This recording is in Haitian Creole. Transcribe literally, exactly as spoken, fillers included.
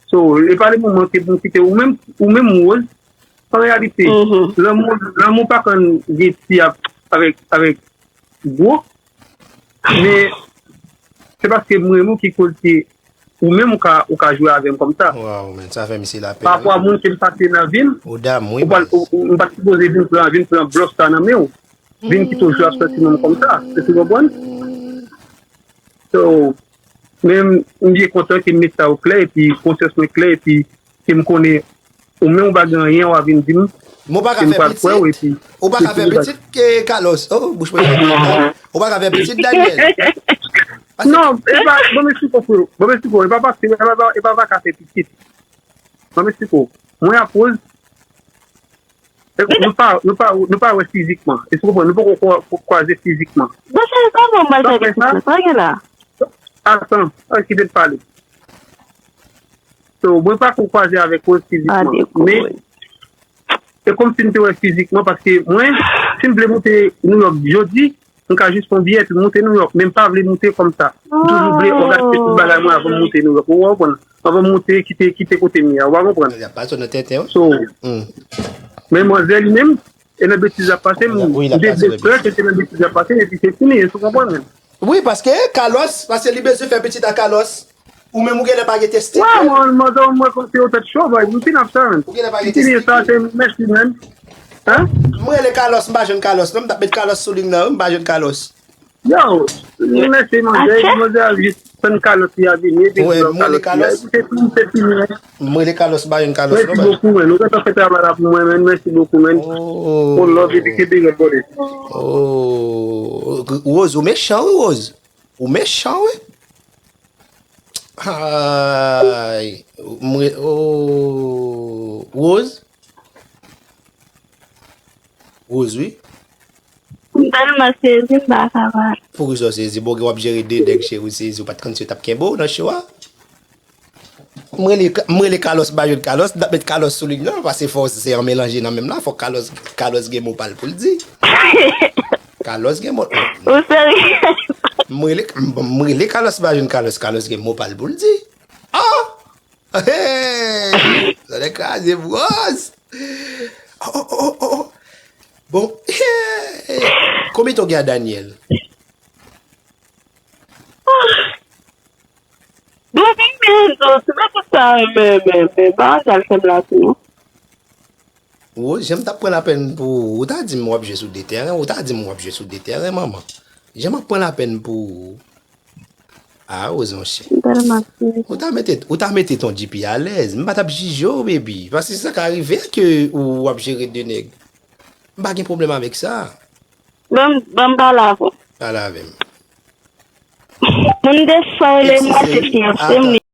So, e pa le moman ke pou m kite ou menm, ou menm Rose, an reyalite, lanmou, lanmou pa konn gen ti ap, avèk, avèk gwo, men se paske m renmen w ki koz ke ou menm ou ka, ou ka jwe avè m kòm sa. Waw, men sa fè misye lapèn. Parapò a moun ke m pase nan vi m, ou pa, ou, ou, m pa t sipoze vin pran, vin pran blòf sa nan men w. Vin kite w jwe ap sòti non m kòm sa. Èske w konprann? So, men m byen kontan ke m met sa o klè, epi konsyans mwen klè, epi ke m konnen ou menm ou pa gen anyen w a vin di m, ke m pral kwè w, epi. Ou pa ka fè pitit ke Carlos. Oh, bouch mwen fè mal. Ou pa ka fè pitit, Daniel. Non, e pa, bon, m esplike w, frè. Bon, m esplike w, e pa paske, e pa, e pa, e pa pa ka fè pitit. Bon, m esplike w. Mwen ak Rose, e, nou pa, nou pa, nou pa wè fizikman. Èske w konprann? Nou poko kwa-, kwa-, kwaze fizikman. Bon, se kòman m pral fè pitit la? Sa gen la? Atan, kite m pale. So, mwen pa ko kwaze avèk Rose fizikman. Men, e kòmsi m te wè fizikman, paske mwen, si m vle moute New York jodi, m ka jis pran biyè epi m moute New York, men m pa vle moute kòm sa. M toujou vle òganize tout bagay mwen avan m moute New York. Ou konprann? Avan m moute, kite, kite kote m ye a. Ou pa konprann? Y ap pase nan tenten, wi. So, men manzè li menm, e nan betiz l ap pase, m, m te vle kwè ke se nan betiz l ap pase, epi se fini, èske w konprann? Wi, paske Carlos, paske li bezwen fè pitit a Carlos. Ou menm ou genlè pa gen testikil. Wè, mwen, mwen, mwen, mwen, se yon tèt cho, boy. M fin ap sa, menn. Ou genlè pa gen testikil. M fini sa, se mèsi, menn. Hein? Mwen rele Carlos, m pa jwenn Carlos. Non, m t ap met Carlos sou liy nan, m pa jwenn Carlos. Yo, mèsi, manzè. Manzè a jis tann Carlos li a vini, epi mwen rele Carlos. Se fini, se fini, menn. Mwen rele Carlos, m pa jwenn Carlos, non. Mèsi bokou, menn. Ou gentan fè travay la pou mwen, menn. Mèsi bokou, menn. Oh. One love, epi kenbe rèd, brother. Oh, Rose, ou mechan, wi, Rose. Ou mechan, wi. Ay, mwen, oh, Rose? Rose, wi. M tèlman sezi, m pa ka pale. Poukisa w sezi? Bon, w ap jere de nèg, cheri, w sezi, w pa t konn si yo t ap kenbe w nan cho a? M rele, m rele Carlos, m pa jwenn Carlos, m t ap met Carlos sou liy nan, paske fò se an melanje nan menm la, fòk Carlos, Carlos gen mo pa l pou l di. Carlos gen mo. Ou serye? M rele, m, m rele Carlos, m pa jwenn Carlos, Carlos gen mo pa l pou l di. Ah! Hey! Sa te kraze, bros! Oh, oh, oh, oh, oh. Bon, hey! Konbyen tan w gen a Daniel? Bon, men, men, men, men, men, pa al fè m la tou, non. Rose, jan m t ap pran lapèn pou ou, ou ta di m w ap jwe sou de tèren, ou ta di m w ap jwe sou de tèren, manman. Jan m ap pran lapèn pou ou. Ah, Rose, monchè. M tèlman trist. Ou ta mete, ou ta mete Ton G P alèz. M pa t ap jije w, baby. Paske sa ka rive ke ou ap jere de nèg. M pa gen pwoblèm avèk sa. Ban m, ban m pale avè w. Pale avè m. Moun de sa w rele mwache fiyanse m li.